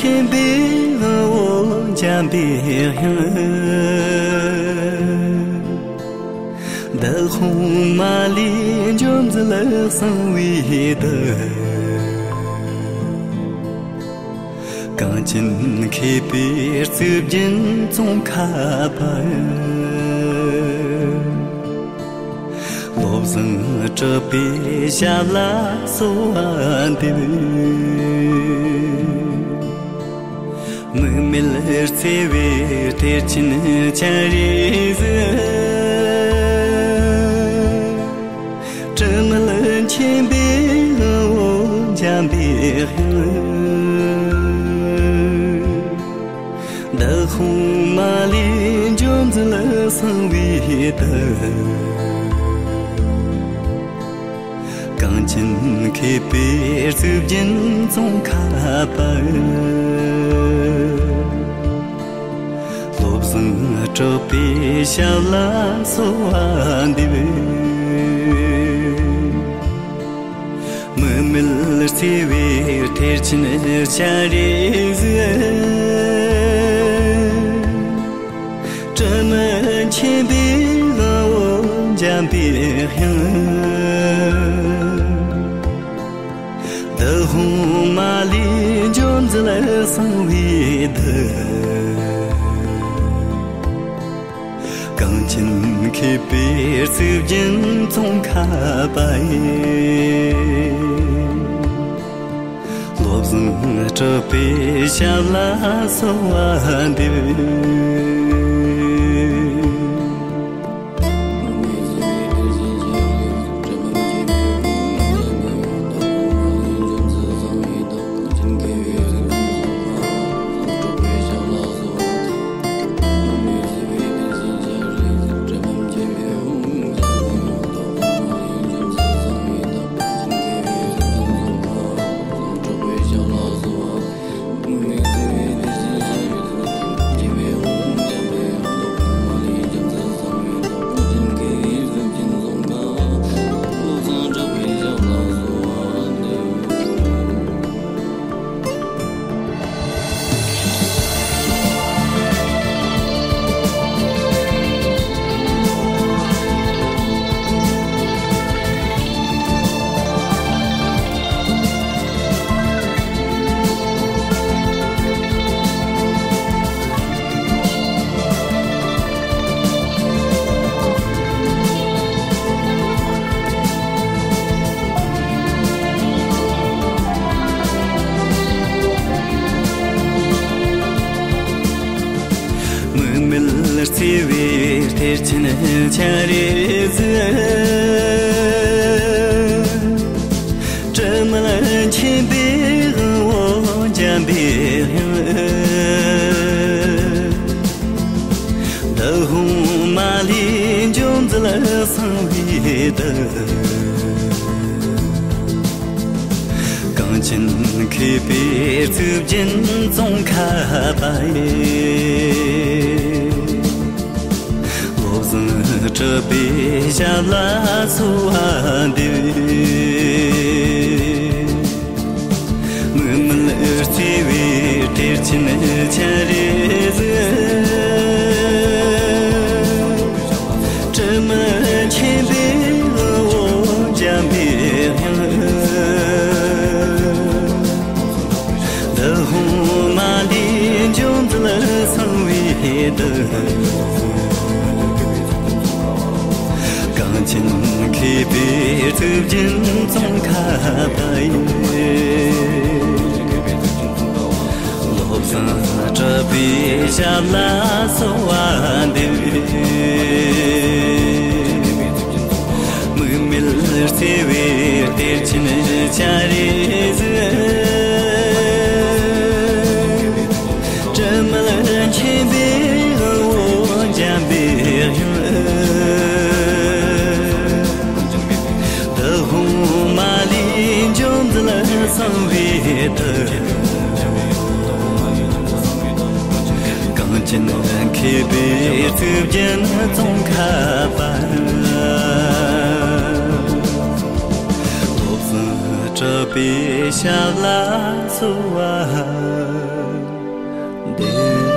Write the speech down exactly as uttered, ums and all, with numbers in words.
ཆེན་པོའི་དབང་པོ་འཇམ་པའི་དབྱངས། འདི་དབུ་མ་ལས་འབྱུང་མཛད་གསང་བའི་གདུལ། གངས་ཅན་མཁས་པའི་གཙུག་རྒྱན་ཙོང་ཁ་པ། བློ་བཟང་གྲགས་པའི་ཞབས་ལ་གསོལ་བ་འདེབས། དམིགས་མེད་བརྩེ་བའི་གཏེར་ཆེན་སྤྱན་རས་གཟིགས། དྲི་མེད་མཁྱེན་པའི་དབང་པོ་འཇམ་པའི་དབྱངས། འདི་དབུ་མ་ལས་འབྱུང་མཛད་གསང་བའི་གདུལ། གངས་ཅན་མཁས་པའི་གཙུག་རྒྱན་ཙོང་ཁ་པ། བློ་བཟང་གྲགས་པའི་ཞབས་ལ་གསོལ་བ་འདེབས། དམིགས་མེད་བརྩེ་བའི་གཏེར་ཆེན་སྤྱན་རས་གཟིགས། དྲི་མེད་མཁྱེན་པའི་དབང་པོ་འཇམ་པའི་དབྱངས། འདི་དབུ་མ་ལས་འབྱུང་མཛད་གསང་བའི་གདུལ། གངས་ཅན་མཁས་པའི་གཙུག་རྒྱན་ཙོང་ཁ་པ་ཡི། བློ་བཟང་གྲགས་པའི་ཞབས་ལ་གསོལ་བ་འདེབས། དམིགས་མེད་བརྩེ་བའི་གཏེར་ཆེན་སྤྱན་རས་གཟིགས། དྲི་མེད་མཁྱེན་པའི་དབང་པོ་འཇམ་པའི་དབྱངས། འདི་དབུ་མ་ལས་འབྱུང་མཛད་གསང་བའི་གདུལ། གངས་ཅན་མཁས་པའི་གཙུག་རྒྱན་ཙོང་ཁ་པ་ཡི། བློ་བཟང་གྲགས་པའི་ཞབས་ལ་གསོལ་བ་འདེབས། དམིགས་མེད་བརྩེ་བའི་གཏེར་ཆེན་སྤྱན་རས་གཟིགས། དྲི་མེད་མཁྱེན་པའི་དབང་པོ་འཇམ་པའི་དབྱངས། འདི་དབུ་མ་ལས་འབྱུང་མཛད་གསང་བའི་གདུལ། གངས་ཅན་མཁས་པའི་གཙུག་རྒྱན་ཙོང་ཁ་པ་ཡི། བློ་བཟང་གྲགས་པའི་ཞབས་ལ་གསོལ་བ་འདེབས། དམིགས་མེད་བརྩེ་བའི་གཏེར་ཆེན་སྤྱན་རས་གཟིགས། དྲི་མེད་མཁྱེན་པའི་དབང་པོ་འཇམ་པའི་དབྱངས། འདི་དབུ་མ་ལས་འབྱུང་མཛད་གསང་བའི་གདུལ། གངས་ཅན་མཁས་པའི་གཙུག་རྒྱན་ཙོང་ཁ་པ། བློ་བཟང་ གྲགས་པའི་ཞབས་ལ་གསོལ་བ་འདེབས།